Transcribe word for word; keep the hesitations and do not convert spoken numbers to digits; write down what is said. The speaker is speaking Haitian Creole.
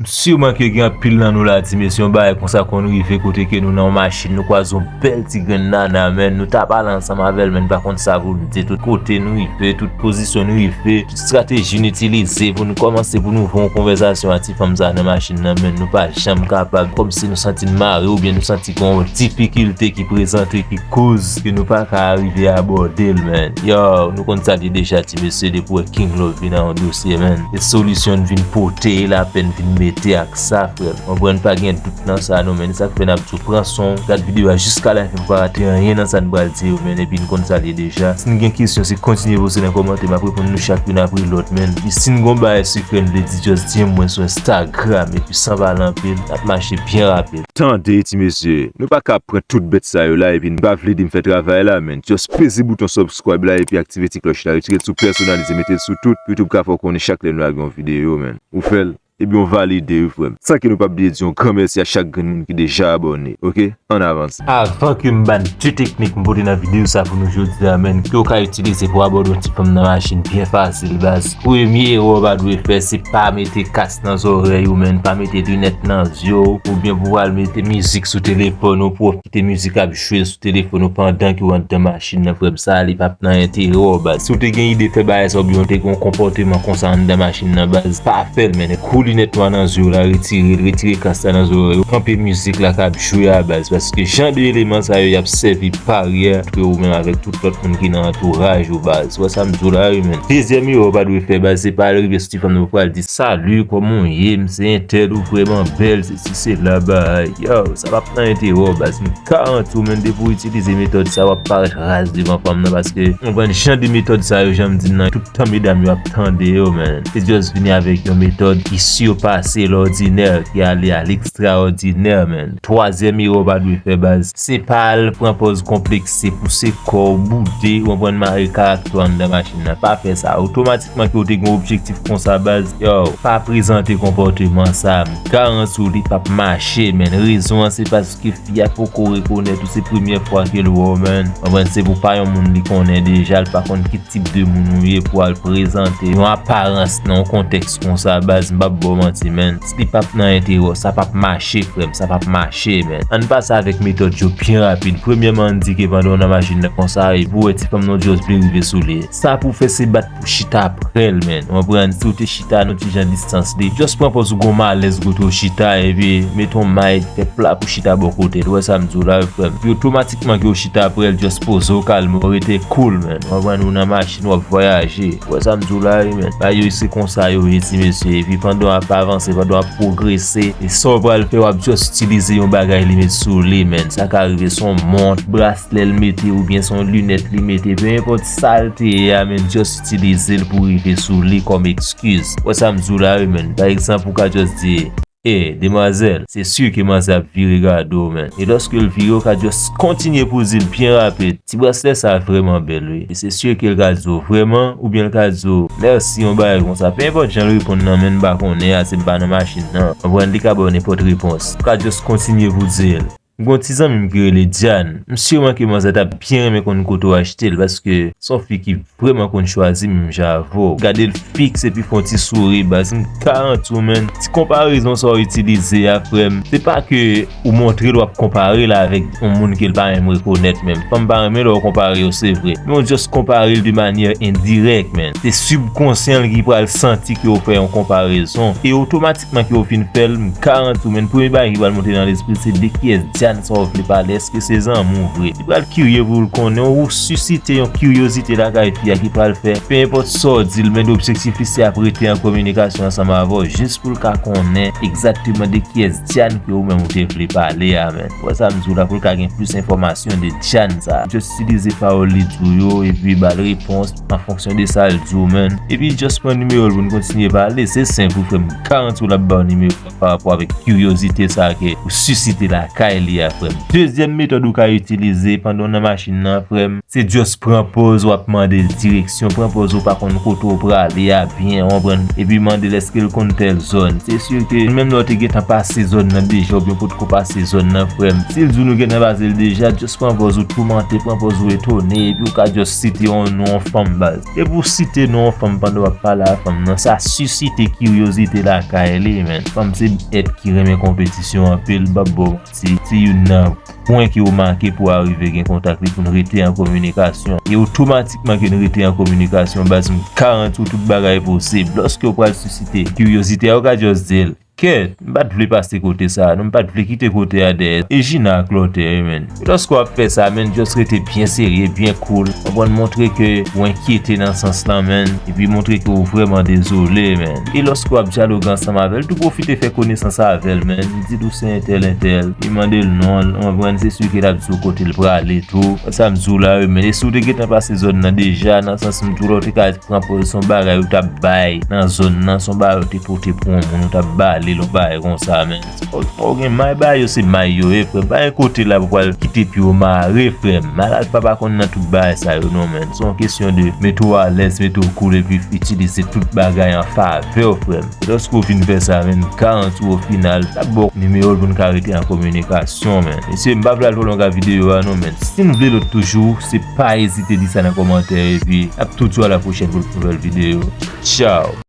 M siman ke gen anpil nan nou la, ti mesye, yon bagay konsa konn rive kote ke nou nan yon machin, nou kwaze yon bèl ti grenn nana, menn, nou ta pale ansanm avè l, menn, pa konn sa pou n di, tout kote nou rive, tout pozisyon nou rive, tout estrateji nou itilize pou nou kòmanse pou nou voye yon konvèsasyon a ti fanm sa nan machin nan, menn, nou pa janm kapab, kòmsi nou santi n mare oubyen nou santi gen yon difikilte ki prezante, ki koz ke nou pa ka rive abòde l, menn. Yo, nou konn sa li deja, ti mesye, depi w wè King Love vin a yon dosye, menn. E solisyon n vin pote, e lapè n vin mete ak sa, frè m. Konprann, pa gen dout nan sa, non, menn. E sa k fè n ap tou pran son, gad videyo a jiska lafen pou pa rate anyen nan sa n pral di yo, menn. Epi n konn sa li deja. Si n gen kesyon, se kontinye poze nan kòmantè, m ap reponn nou chak youn apre lòt, menn. Epi si n gon bagay sekrè n vle di, just D M mwen sou Instagram, epi san pale anpil, n ap mache byen rapid. Tande, ti mesye, nou pa ka pran tout bèt sa yo la epi n pa vle di m fè travay la, menn. Just peze bouton subscribe la epi aktive ti klòch la, retire l sou pèsonalize, mete l sou tout, pou YouTube ka fè w konnen chak lè nou lage yon videyo, menn. Ou fè l, epi w valide, wi, frè m. San ke nou p ap bliye di yon gran mèsi a chak grenn moun ki deja abòne, oke? Ann avanse. Avan ke m ba n de teknik m pote nan videyo sa pou nou jodi a, menn, ke w ka itilize pou abòde yon ti fanm nan machin byen fasil, baz. Premye erè w pa dwe fè, se pa mete kas nan zòrèy ou, menn, pa mete linèt nan zye w, oubyen pou w al mete mizik sou telefòn ou, pou w kite mizik ap jwe sou telefòn ou pandan ke w anndan machin nan, frè m, sa li p ap nan enterè w, baz. Si w te gen ide fè bagay sa oubyen w te gen yon konpòteman konsa anndan machin nan, baz, pa fè l, menn. Kou linèt nwa nan zye w la, retire l, retire kas la nan zòrèy ou, kanpe mizik la k ap jwe a, baz, paske jan de eleman sa yo, y ap sèvi baryè ant ou menm avèk tout lòt moun ki nan antouraj ou, baz. Ou wè sa m di w la, wi, menn. Dezyèm erè w pa dwe fè, baz, se pa al rive sou ti fanm nan pou al di, "Salut, kòman w ye? M se entèl, ou vrèman bèl, sesi, sela, bay." Yo, sa p ap nan enterè w, baz. M garanti w, menn, depi w itilize metòd sa, w ap parèt raz devan fanm nan, paske, w konprann, jan de metòd sa yo, jan m di n nan, tout tan medam yo ap tande yo, menn. Se just vini avèk yon metòd ki sipase lòdinè, ki ale a lekstraòdinè, menn. Twazyèm erè w pa dwe fè, baz, se pa al pran pòz konplekse, pouse kò w, boude, w konprann, mare karaktè w anndan machin nan. Pa fè sa. Otomatikman ke w te gen yon objektif konsa, baz, yo, pa prezante konpòteman sa. M garanti w li p ap mache, menn. Rezon an, se paske fi a poko rekonèt ou, se premyè fwa ke l wè w, menn. W konprann, se pou pa yon moun li konnen deja, l pa konn ki tip de moun ou ye pou al prezante yon aparans nan yon kontèks konsa, baz, m p ap ba w manti, menn. Li p ap nan enterè w, sa p ap mache, frè m, sa p ap mache, menn. Ann pase avèk metòd yo byen rapid. Premyèman, ann di ke pandan w nan machin nan konsa, epi w wè ti fanm nan just vle rive sou li. Sa pou w fè se bat pou chita prè l, menn. W konprann? Si w te chita nan ti jan distans li, just pran pòz ou gon malèz kote w chita, epi mete yon may tèt pla pou chita bò kote l. Ou wè sa m di w la, wi, frè m? Epi otomatikman ke w chita prè l, just poze w kalme, w rete cool, menn. W konprann? Ou nan machin, w ap vwayaje. Ou wè sa m di w la, wi, menn. Bagay yo se konsa yo ye, ti mesye. Epi pandan w ap avanse, pandan w ap pwogrese, e sa w pral fè, w ap just itilize yon bagay li met sou li, menn. Sa ka rive se yon mont, braslè l mete, oubyen se yon linèt li mete. Pe enpòt sa l te ye a, menn, just itilize l pou rive sou li kòm eskiz. Ou wè sa m di w la, wi, menn. Pa egzanp, ou ka just di, "E, demwazèl," se si ke manzè ap vire gade w, menn. E lòske l vire, w ka just kontinye pou di l byen rapid, "Ti braslè sa vrèman bèl, wi." E se si ke l ka di w, "Vrèman?" Oubyen l ka di w, "Mèsi," yon bagay konsa. Pe enpòt jan l reponn nan, menn, m pa konnen, a, se m pa nan machin nan. Konprann, li ka ba w nenpòt repons. Ou ka just kontinye pou di l, "M gon ti zanmi m ki rele Diane. M siman ke manzè t ap byen renmen konn kote w achte l, paske se yon fi ki vrèman konn chwazi menm jan avè w." Gade l fiks epi fè yon ti souri, baz. M garanti w, menn, ti konparezon sa w itilize a, frè m, se pa ke ou montre l w ap konpare l avèk yon moun ke l pa menm rekonèt menm. Fanm pa renmen lè w konpare yo, se vre. Men w just konpare l de manyè endirèk, menn. Se sibkonsyan l ki pral santi ke w fè yon konparezon. E otomatikman ke w fin fè l, m garanti w, menn, premye bagay ki pral monte nan lespri l, se de kiyès Diane sa w vle pale. Èske se zanmi w vre? Li pral kirye pou l konnen, ou sisite yon kiryozite lakay fi a ki pral fè, pe enpòt sa w di l, men objektif li se ap rete an kominikasyon ansanm avè w, jis pou l ka konnen egzakteman de kiyès Diane ke ou menm ou te vle pale a, menn. Ou wè sa m di w la, pou l ka gen plis enfòmasyon de Diane sa. Just itilize pawòl li di w yo, epi ba l repons an fonksyon de sa l di w, menn. Epi just pran nimewo l pou n kontinye pale. Se senp, wi, frè m, garanti w l ap ba w nimewo pa rapò avèk kiryozite sa ke ou sisite lakay li a, frè m. Dezyèm metòd ou ka itilize pandan w nan machin nan, frè m, se just pran pòz w ap mande l direksyon, pran pòz ou pa konn kote w prale a byen, w konprann? Epi mande l èske l konn tèl zòn. Se si ke menm lè w te gentan pase zòn nan deja, oubyen w potko pase zòn nan, frè m, si l di w nou gentan pase l deja, just pran pòz ou toumante, pran pòz ou etone, epi w ka just site yon non yon fanm, baz. Depi w site non yon fanm pandan w ap pale a fanm nan, sa sisite kiryozite lakay li, menn. Fanm se èt ki renmen konpetisyon anpil, m p ap ba w manti. Se youn nan pwen ke w make pou w arive gen kontak li, pou n rete an kominikasyon. E otomatikman ke n rete an kominikasyon, baz, m garanti w tout bagay posib. Lòske w pral sisite kiryozite a, ou ka just di l, kèt, m pa t vle pase kote sa a non, m pa t vle kite kote a dèyè. E Jina ak lòtè yo, menn. E lòske w ap fè sa, menn, just rete byen serye, byen cool. Konprann, montre ke w enkyete nan sans lan, menn. Epi montre ke w vrèman dezole, menn. E lòske w ap dyaloge ansanm avè l tou, pwofite fè konesans avè l, menn. Di l ou se entèl, entèl. Li mande l non l, w konprann, se si ke l ap di w kote l prale tou. Sa m di w la, wi, menn. E si w te gentan pase zòn nan deja, nan sans m di w la, w te ka pran pòz se yon bagay ou t ap bay nan zòn nan, se yon bagay ou te pote pou yon moun, ou t ap ba li l, yon bagay konsa, menn. Ou, ou gen may, bagay yo se may yo ye, frè m. Pa gen kote la pou pral kite pye w mare, frè m. Malad papa konn nan tout bagay sa yo non, menn. Se yon kesyon de mete w alèz, mete w cool, epi itilize tout bagay an favè w, frè m. Lòske w fin fè sa, menn, m garanti w, o final, l ap ba w nimewo l pou n ka rete an kominikasyon, menn. Mesye, m pa vle al twò long ak videyo a non, menn. Si n vle lòt toujou, se pa ezite di sa nan kòmantè, epi n ap tou di w a la pwochèn pou yon nouvèl videyo. Tchao!